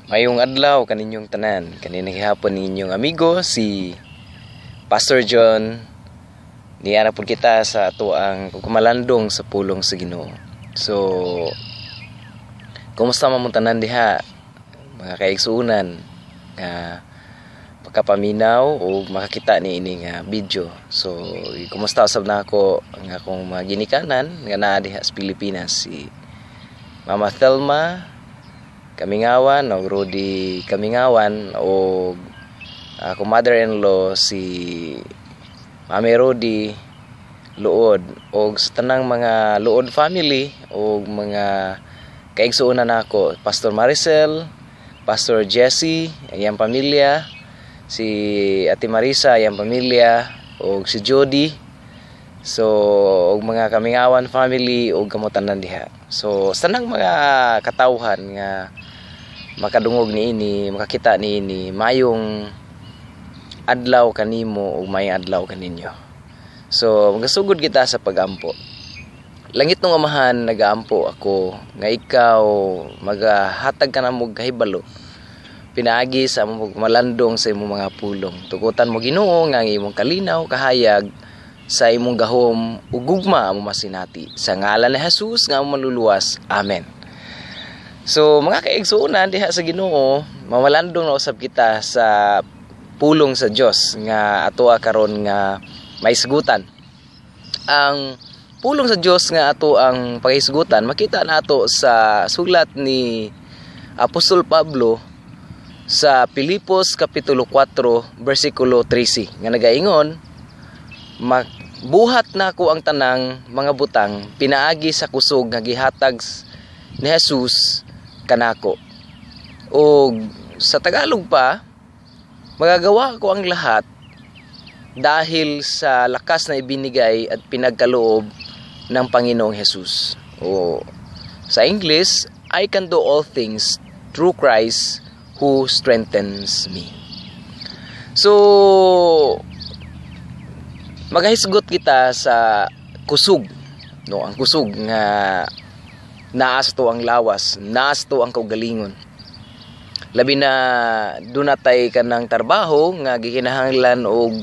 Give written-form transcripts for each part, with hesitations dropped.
Mayong adlaw kaninyong tanan. Kanina gihapon ninyong amigo si Pastor John. Niara pud kita sa ato ang pagkumalandong sa pulong sa Ginoo. So, kumusta man mong tanan diha, mga kaigsuonan nga pagkapaminaw o makakita ni ini nga video? So, kumusta usab nako ang akong mga ginikanan nga naa diha sa Pilipinas, si Mama Thelma Kamingawan o Rudy Kamingawan o akong mother-in-law si Mami Rudy Luod o sa tanang mga Luod family o mga kaigsuonan nako, Pastor Maricel, Pastor Jesse, ang iyang pamilya, si Ate Marisa, iyang pamilya, o si Jody. So, og mga Kamingawan family og kamo tanan diha. So, sa tanang mga katawhan nga makadungog niini, makakita niini, mayong adlaw kanimo ug mayong adlaw kaninyo. So, magasugod kita sa pagampo. Langit ng Amahan, nagaampo ako nga ikaw magahatag ka namo kahibalo pinaagi sa among pagmalandong sa imong mga pulong. Tugutan mo, Ginoo, nga ang imong kalinaw, kahayag sa imong gahom ug gugma among masinati. Sa ngalan ni Jesus nga among manluluwas. Amen. So mga kaigsuonan diha sa Ginoo, mamalandong na usab kita sa pulong sa Dios nga atoa karon nga maisgutan. Ang pulong sa Dios nga ato ang paghisgutan makita nato sa sulat ni Apostol Pablo sa Pilipos kapitulo 4 bersikulo 13 nga nagaingon, "Mabuhat nako ang tanang mga butang pinaagi sa kusog nga gihatag ni Jesus kanako." O sa Tagalog pa, "Magagawa ko ang lahat dahil sa lakas na ibinigay at pinagkaloob ng Panginoong Jesus." O sa English, "I can do all things through Christ who strengthens me." So, magahisgot kita sa kusog. No, ang kusog nga naa sa ang lawas, naa sa ang kaugalingon. Labi na duna tay kanang trabaho nga gikinahanglan og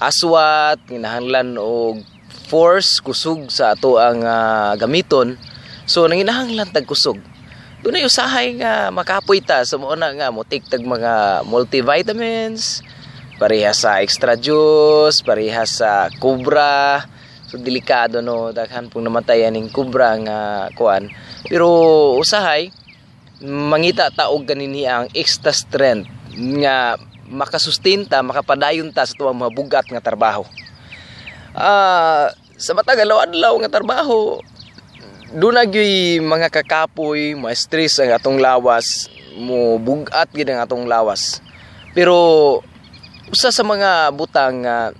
aswat, kinahanglan og force, kusog sa ato ang gamiton. So nanginahanglan tag kusog. Dunay usahay nga makapoy ta, so mao na nga mo take tag mga multivitamins, pareha sa extra juice, pareha sa Cobra. So delikado, no, daghan pong namatay aning Cobra nga kuan. Pero usahay mangita ta og kanini ang extra strength nga makasustain ta, makapadayon ta sa tuwang mabugat nga trabaho. Sa matag adlaw nga trabaho, duna gyuy mga kakapoy, ma-stress ang atong lawas, mo bugat gid ang atong lawas. Pero usa sa mga butang nga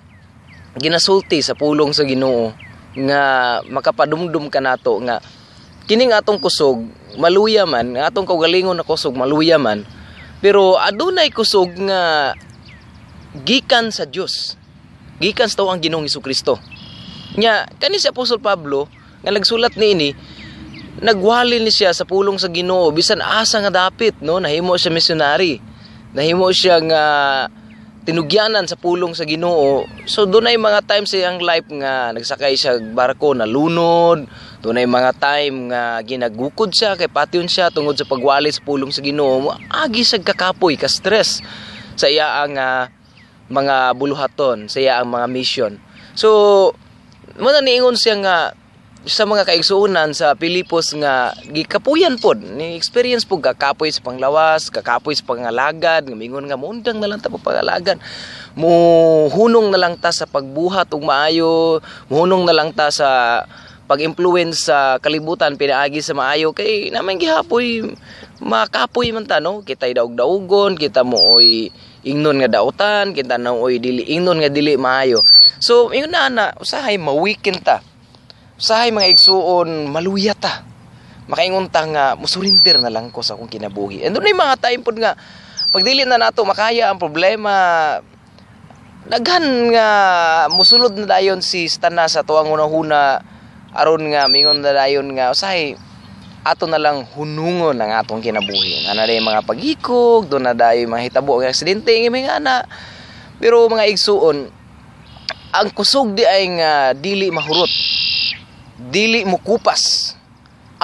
ginasulti sa pulong sa Ginoo nga makapadumdum kanato nga kining atong kusog maluya man, nga atong kaugalingon na kusog maluya man, pero adunay kusog nga gikan sa Dios, gikan sa ang Ginoong Kristo. Nya kani si Apostol Pablo nga nagsulat niini, nagwali ni siya sa pulong sa Ginoo bisan asa nga dapit, no? Nahimo siya missionary, nahimo siya nga tinugyanan sa pulong sa Ginoo. So dunay mga times sa iyang life nga nagsakay siya barko, nalunod. Dunay mga time nga ginagukod siya kay patyon siya tungod sa pagwali sa pulong sa Ginoo. Agi siya kakapoy, ka stress sa iya ang mga buluhaton, sa iya ang mga mission. So mo na niingon siya nga sa mga kaigsuonan sa Pilipos nga gikapuyan pod ni, experience pod kakapoy sa panglawas, kakapoy sa pangalagad, nga mingon nga muundang na lang ta pagpangalagad, muhunong na lang ta sa pagbuhat og maayo, muhunong na lang ta sa pag-influence sa kalibutan pinaagi sa maayo, kay naman gihapoy makapoy man ta, no? Kita'y daog-daugon, kita mo oy ingnon nga dautan, kita na oy dili ingnon nga dili maayo. So ingon na na usahay maweaken ta, usahay, mga igsuon, maluya ta, makaingon ta nga musurrender na lang ko sa akong kinabuhi. And dunay mga time pod nga pag dili na nato makaya ang problema, daghan nga musulod na dayon si Satanas sa tuang hunahuna aron nga mingon na dayon nga usahay Ato na lang hunungon ang atong kinabuhi. Ana na mga paghikog, doon na dayo mga hitabo ang aksidente nga mga ana. Pero mga igsuon, ang kusog di ay nga dili mahurot. Dili mukupas.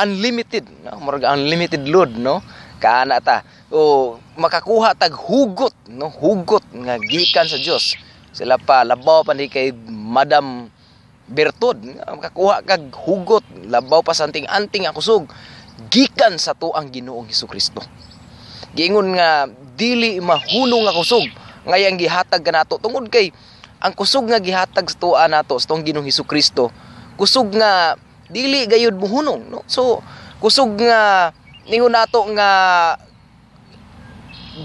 Unlimited, no? Murag unlimited load, no? Kaana ta. O makakuha tag hugot, no? Hugot nga gikan sa Dios. Sila pa labaw pa ni kay Madam Bertod, makakuha kag hugot labaw pa sa anting-anting ang kusog gikan sa tuang Ginoong Hesukristo. Giingon nga dili mahunong nga kusog ngayang gihatag kanato tungod kay ang kusog nga gihatag sa tuwa nato sa tuang Ginoong Hesukristo, kusog nga dili gayud muhunong, no? So kusog nga ningon nato nga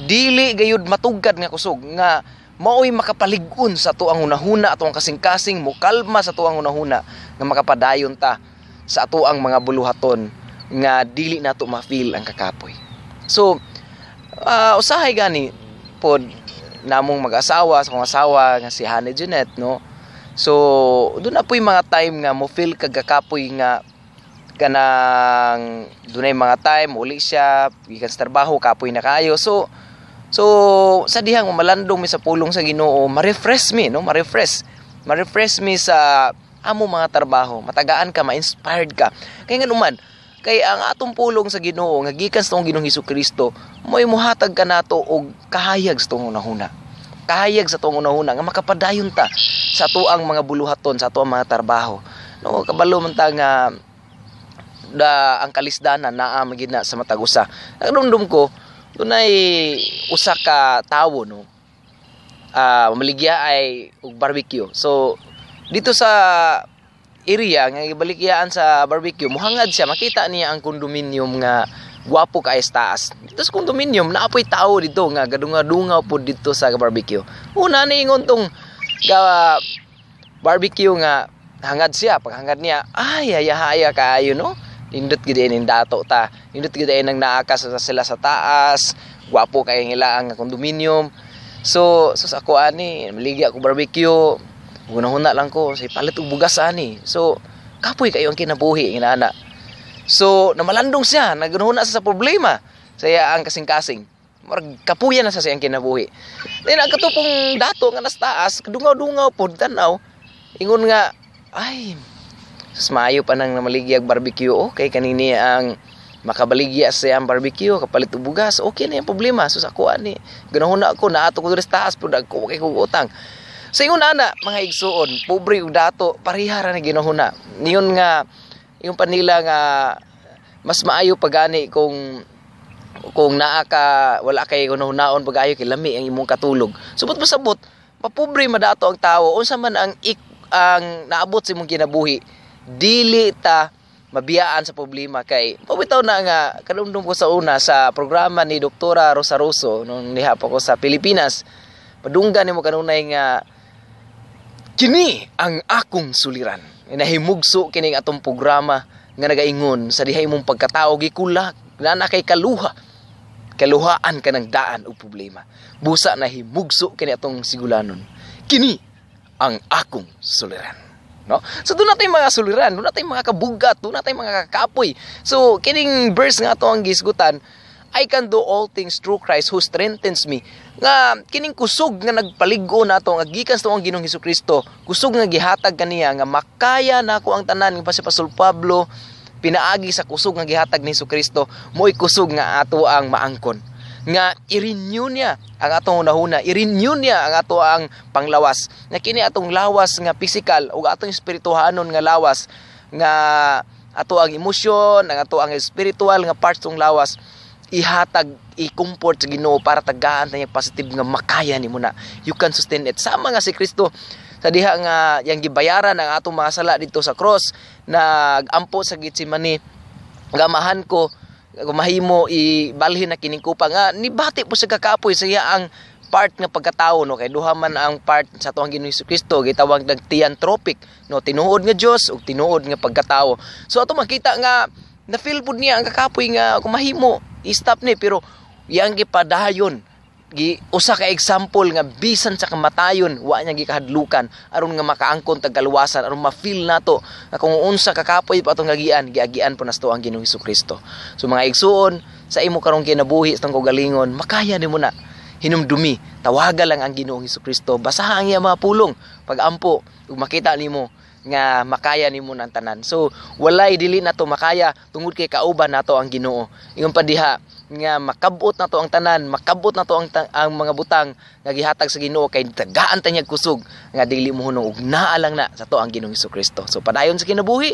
dili gayud matugkad nga kusog nga maoy makapalig-on sa tuang hunahuna, atong kasing-kasing, mukalma sa tuang hunahuna nga makapadayon ta sa atuang mga buluhaton nga dili nato ma-feel ang kakapoy. So, usahay gani pod namong mag-asawa, sa akong asawa nga si Hane Jeanette, no? So, doon na po'y mga time nga mo feel kagakapoy nga kanang dunay mga time uli siya gikan sa trabaho, kapoy na kayo. So sa dihang malandong mi sa pulong sa Ginoo, ma-refresh mi, no? Ma-refresh. Ma-refresh mi sa amo mga trabaho. Matagaan ka, ma-inspired ka. Kay nganuman, kay ang atong pulong sa Ginoo nga gikan sa tong Ginoong Hesukristo, mo'y muhatag ka nato og kahayag sa tong hunahuna. Kahayag sa tong hunahuna nga makapadayon ta sa tuang mga buluhaton, sa tuang mga trabaho. No, kabalo man ta nga da ang kalisdanan naa man gid na sa matag usa. Nagdumdum ko, dunay usa ka tawo, no, mamaligya ay og barbecue. So dito sa area nga gibalikyaan sa barbecue, muhangad siya, makita niya ang condominium nga gwapo kaayo sa taas. Dito sa condominium naapoy tawo dito nga gadunga-dungaw pod dito sa barbecue. Una niingon tong ga barbecue nga hangad siya, paghangad niya, ay haya-haya kaayo, no? Nindot gid ning dato ta. Nindot gid nang naa ka sa sila sa taas, gwapo kay nila ang condominium. So sa ako ani, maligya ako barbecue, hunahuna lang ko, say palit og bugas ani. So kapoy kayo ang kinabuhi inana. So namalandong siya, nagunahuna siya sa problema. Saya ang kasing-kasing. Murag kapuya na sa siyang kinabuhi. Then ang katupong dato nga nas taas, kadungaw-dungaw pod tan-aw. Ingon nga, ay, sus, maayo pa nang namaligyag barbecue, okay kanini ang makabaligya sa iyang barbecue, kapalit og bugas, okay na yung problema. So sa ako ani, ganahuna ako, naato ko diri sa taas, pero dagko kay kog utang. Sa ingon ana, mga igsuon, pobre ug dato, pareha ra na ginahuna. Niyon nga, yung panila nga, mas maayo pagani kung naa ka, wala kay hunaon pag-ayo kay lami ang imong katulog. Subot pasabot, mapobre madato ang tawo, unsa man ang naabot sa imong kinabuhi, dili ta mabiyaan sa problema kay pabitaw na nga kanumdum ko sa una sa programa ni Doktora Rosa Rosso nung niha pa ko sa Pilipinas. Padunggan nimo kanunay nga kini ang akong suliran. Nahimugso kining atong programa nga nagaingon sa diha imong pagkatao gikulak na kay kaluha. Kaluhaan ka ng daan og problema. Busa nahimugso kini atong sigulanon. Kini ang akong suliran. No? So doon natin mga suliran, doon natin mga kabugat, doon natin mga kakapoy. So kining verse nga ato ang gisgutan, I can do all things through Christ who strengthens me. Nga kining kusog nga nagpalig-o nato nga gikan sa tuong Ginoong Hesukristo, kusog nga gihatag kaniya nga makaya nako ang tanan nga pa si Pastor Pablo pinaagi sa kusog nga gihatag ni Hesukristo, mo'y kusog nga ato ang maangkon. Nga i-renew niya ang atong hunahuna, i-renew niya ang ato ang panglawas. Nga kini atong lawas nga physical ug atong espirituhanon nga lawas nga ato ang emosyon, ang ato ang spiritual nga parts tong lawas ihatag, i-comfort sa Ginoo para tagaan ta niya positive nga makaya nimo na. You can sustain it. Sama nga si Kristo sa diha nga yang gibayaran ang atong mga sala dito sa cross, nagampo sa Getsemane, gamahan ko mahimo ibalhin na kining kupa, nga nibati po sa kakapoy sa iya ang part nga pagkatao, no, kay duha man ang part sa tuang Ginoong Hesukristo, gitawag nag theanthropic, no, tinuod nga Dios ug tinuod nga pagkatao. So ato makita nga na feel pud niya ang kakapoy nga kung mahimo i-stop ni, pero yang gipadayon Gi usa ka example nga bisan sa kamatayon wa niya gikahadlukan aron nga makaangkon tag kaluwasan, aron ma-feel nato nga kung unsa kakapoy pa atong agian, giagian po nato ang Ginoong Kristo. So mga igsuon, sa imo karong kinabuhi, sa atong kaugalingon, makaya nimo na. Hinumdumi, tawaga lang ang Ginoong Kristo, basaha ang iya mga pulong, pagampo, ug makita nimo nga makaya nimo ng tanan. So walay dili nato makaya tungod kay kauban nato ang Ginoo. Ingon pa diha nga makabot nato ang tanan, makabot nato ang mga butang nga gihatag sa Ginoo kay tagaan ta niya kusog nga dili mo hunong ug naa lang na sa to ang Ginoong Kristo. So padayon sa kinabuhi.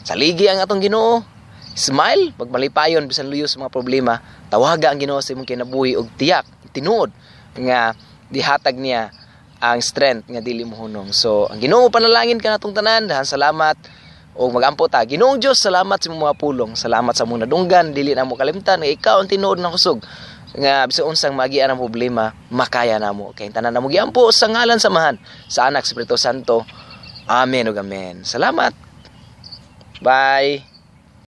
Saligi ang atong Ginoo. Smile, pagmalipayon bisan luyo sa mga problema, tawaga ang Ginoo sa imong kinabuhi ug tiyak, tinuod nga dihatag niya ang strength nga dili mo hunong. So, ang Ginoo panalangin ka natong tanan, dahan salamat o magampo ta. Ginoong Dios, salamat sa imong mga pulong. Salamat sa imong nadunggan, dili na mo kalimtan nga ikaw ang tinuod na kusog nga bisan unsang maagian ang problema, makaya namo. Kay tanan namo giampo sa ngalan sa Amahan, sa Anak, sa Espiritu Santo. Amen ug amen. Salamat. Bye.